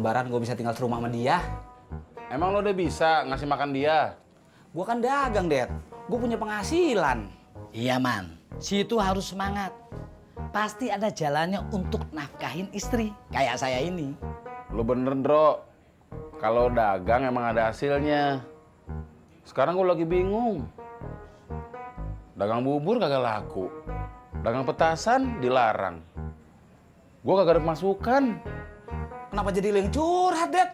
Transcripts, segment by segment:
Lebaran gue bisa tinggal serumah sama dia. Emang lo udah bisa ngasih makan dia? Gue kan dagang, Det. Gue punya penghasilan. Iya, Man. Si itu harus semangat. Pasti ada jalannya untuk nafkahin istri. Kayak saya ini. Lo bener, Dro. Kalau dagang emang ada hasilnya. Sekarang gue lagi bingung. Dagang bubur kagak laku. Dagang petasan dilarang. Gue kagak ada pemasukan. Kenapa jadi lo yang curhat, Det?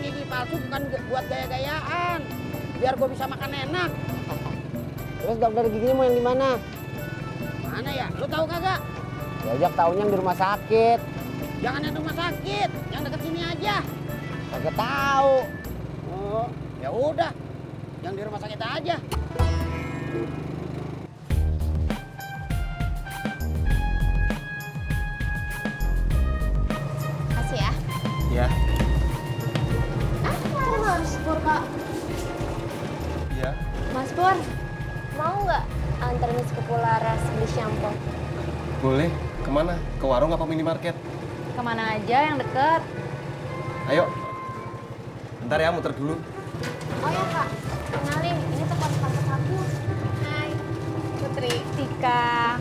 Gigi palsu bukan buat gaya-gayaan, biar gue bisa makan enak. Terus dokter giginya mau yang di mana? Mana ya? Lu tahu kagak? Diajak taunya yang di rumah sakit. Jangan yang rumah sakit, yang deket sini aja. Kagak tahu. Oh, ya udah, yang di rumah sakit aja. Kasih ya. Ya. Mas Pur, Kak. Iya. Mas Pur, mau nggak antar Miss ke Polaras beli shampoo? Boleh. Kemana? Ke warung apa minimarket? Kemana aja yang deket? Ayo. Bentar ya, muter dulu. Oh ya, Kak. Kenalin, ini teman kantor aku. Hai. Putri. Tika.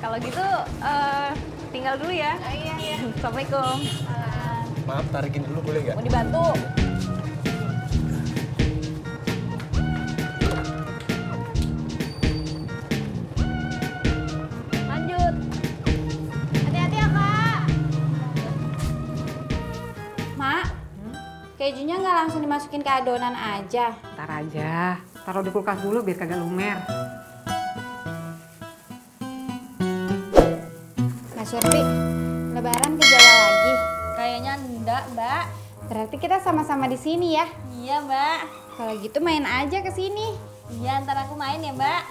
Kalau gitu, tinggal dulu ya. Oh, iya, iya. Assalamualaikum. Maaf, tarikin dulu boleh nggak? Mau dibantu? Lanjut. Hati-hati ya, Kak. Mak, kejunya nggak langsung dimasukin ke adonan aja. Ntar aja, taruh di kulkas dulu biar kagak lumer. Mas Surti, Lebaran ke Jawa lagi? Kayaknya enggak, Mbak. Berarti kita sama-sama di sini ya? Iya, Mbak. Kalau gitu main aja ke sini. Iya, ntar aku main ya, Mbak.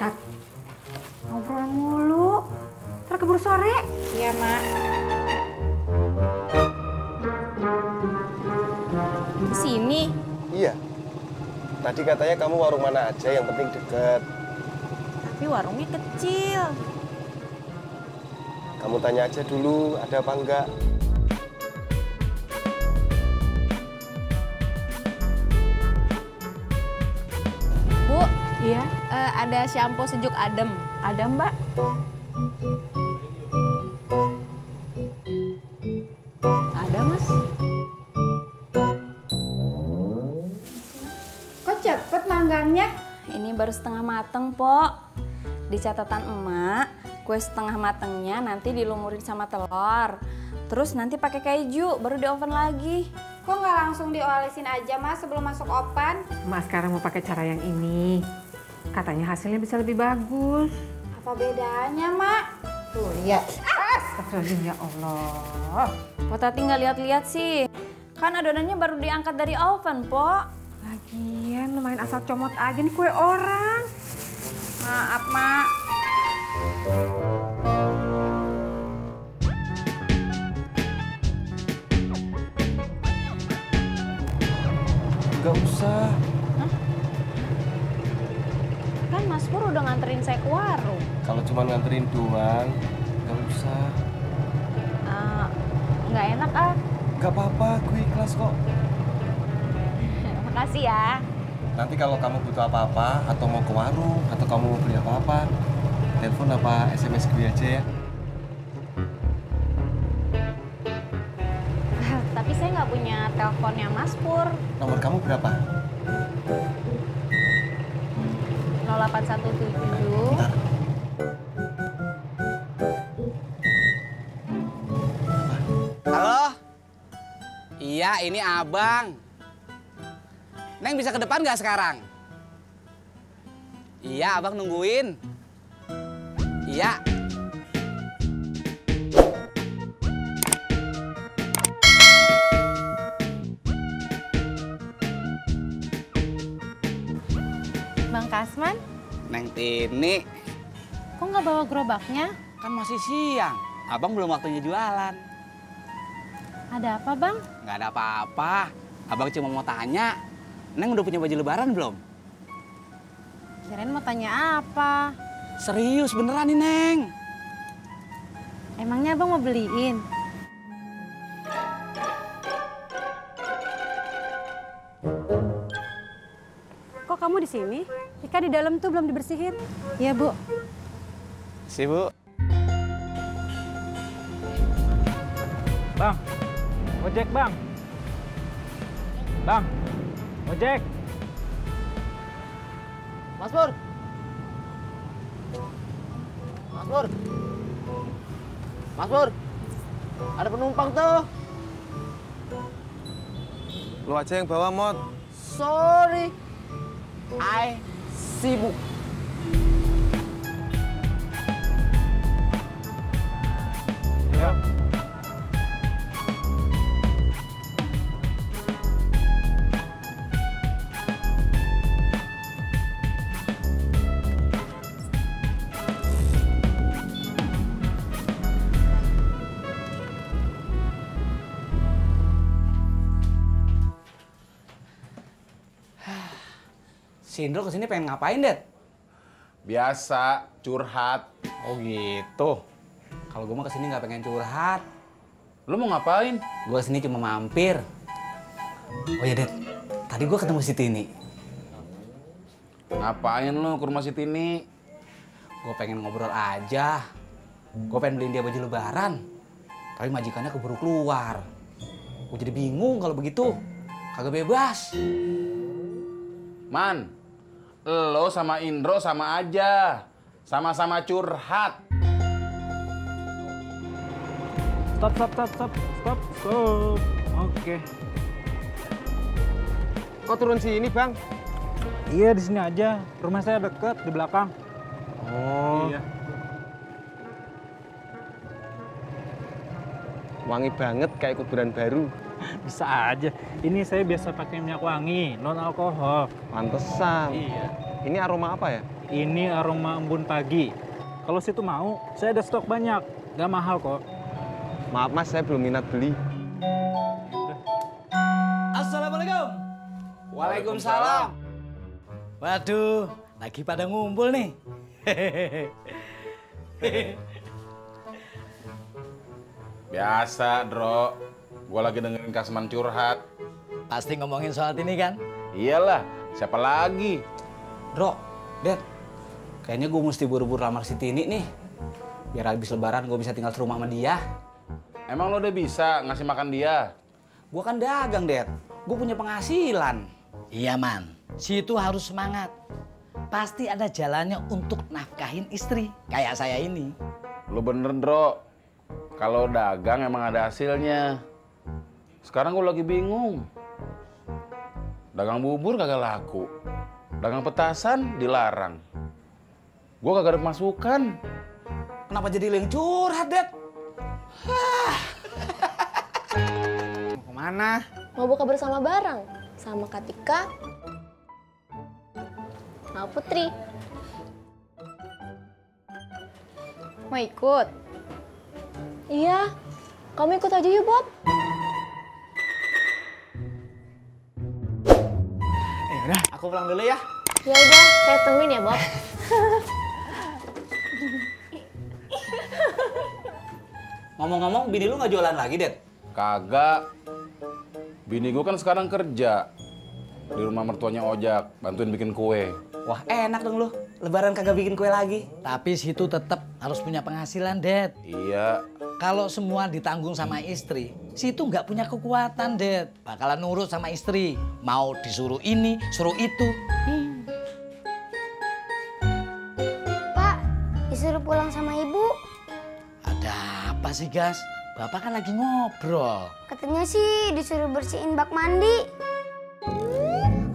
Tat, ngobrol mulu. Ntar keburu sore. Iya, Mak. Di sini? Iya. Tadi katanya kamu warung mana aja, yang penting deket. Tapi warungnya kecil. Kamu tanya aja dulu, ada apa enggak? Bu, Iya, ada shampoo sejuk adem. ada Mbak. Ada, Mas. Kok cepet manggangnya? Ini baru setengah mateng, Pok. Di catatan emak, kue setengah matengnya nanti dilumurin sama telur. Terus nanti pakai keju, baru di oven lagi. Kok nggak langsung diolesin aja, Mas, sebelum masuk oven? Mas sekarang mau pakai cara yang ini. Katanya hasilnya bisa lebih bagus. Apa bedanya, Mak? Tuh, lihat. Astagfirullahaladzim, ya Allah. Pok Tati nggak lihat-lihat sih. Kan adonannya baru diangkat dari oven, Pok. Lagian lumayan asal comot aja nih kue orang. Maaf, Mak. Enggak usah. Kan Mas Pur udah nganterin saya ke warung. Kalau cuma nganterin doang, enggak usah. Nggak enak, ah. Enggak apa-apa, gue ikhlas kok. Makasih ya. Nanti kalau kamu butuh apa-apa, atau mau ke warung, atau kamu mau beli apa-apa, telepon apa SMS gue aja ya. Tapi saya nggak punya teleponnya Mas Pur. Nomor kamu berapa? 0817. Bentar. Halo? Iya, ini Abang. Neng bisa ke depan nggak sekarang? Iya, Abang nungguin. Iya. Bang Kasman, Neng Tini, kok nggak bawa gerobaknya? kan masih siang. Abang belum waktunya jualan. Ada apa, Bang? Nggak ada apa-apa. Abang cuma mau tanya, Neng udah punya baju lebaran belum? Kirain mau tanya apa? Serius beneran nih, Neng. Emangnya abang mau beliin? Kok kamu di sini? Ika di dalam tuh belum dibersihin. Iya, Bu. Si Bu. Bang, ojek bang. Bang, ojek. Mas Pur. Mas Pur. Mas Pur. Ada penumpang tuh. Lu aja yang bawa, Mot. Sorry. I sibuk. Ya. Si Indro kesini pengen ngapain, Det? Biasa, curhat. Oh gitu. Kalau gue mah kesini nggak pengen curhat. Lu mau ngapain? Gue kesini cuma mampir. Oh ya, Det. Tadi gue ketemu si Tini. Ngapain lu ke rumah si Tini? Gue pengen ngobrol aja. Gue pengen beliin dia baju lebaran. Tapi majikannya keburu keluar. Gue jadi bingung kalau begitu. Kagak bebas. Man, lo sama Indro sama aja. Sama-sama curhat. Stop. Oke. Kok turun sini, Bang? Iya, di sini aja. Rumah saya deket di belakang. Oh. Iya. Wangi banget kayak kuburan baru. Bisa aja. Ini saya biasa pakai minyak wangi, non alkohol. Pantesan. Iya. Ini aroma apa ya? Ini aroma embun pagi. Kalau situ mau, saya ada stok banyak. Gak mahal kok. Maaf Mas, saya belum minat beli. Assalamualaikum. Waalaikumsalam. Waduh, lagi pada ngumpul nih. Biasa, Dro. Gua lagi dengerin Kasman curhat. Pasti ngomongin soal ini kan? Iyalah, siapa lagi? Bro, Det. Kayaknya gue mesti buru-buru lamar si Tini nih. Biar habis lebaran gue bisa tinggal serumah sama dia. Emang lo udah bisa ngasih makan dia? Gue kan dagang, Det. Gue punya penghasilan. Iya, Man. Si itu harus semangat. Pasti ada jalannya untuk nafkahin istri. Kayak saya ini. Lo bener, Dro. Kalau dagang emang ada hasilnya. Sekarang gue lagi bingung. Dagang bubur kagak laku. Dagang petasan dilarang. Gue kagak ada pemasukan. Kenapa jadi lo yang curhat, Det? Mau kemana? Mau buka bersama bareng sama Katika, sama Putri. Mau ikut? Iya, kamu ikut aja yuk, Bob. Udah, aku pulang dulu ya. Ya udah, saya tungguin ya, Bob. Ngomong-ngomong, bini lu nggak jualan lagi, Det? Kagak. Bini gue kan sekarang kerja di rumah mertuanya Ojak, bantuin bikin kue. Wah, enak dong lu. Lebaran kagak bikin kue lagi. Tapi situ tetap harus punya penghasilan, Det. Iya. Kalau semua ditanggung sama istri, situ nggak punya kekuatan, Det. Bakalan nurut sama istri. Mau disuruh ini, suruh itu. Pak, disuruh pulang sama ibu. Ada apa sih, Gas? Bapak kan lagi ngobrol. Katanya sih disuruh bersihin bak mandi.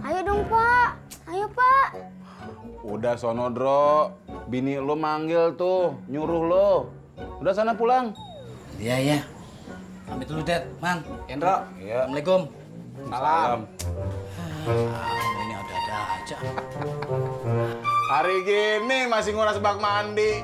Ayo dong, Pak. Ayo, Pak. Udah sono, Dro. Bini lo manggil tuh, nyuruh lo. Udah sana pulang. Iya, iya. Pamit dulu, Det. Man. Indro. Iya. Assalamualaikum. Salam. Ini ada-ada aja. Hari gini masih nguras bak mandi.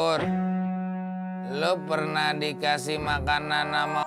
Pur, lo pernah dikasih makanan sama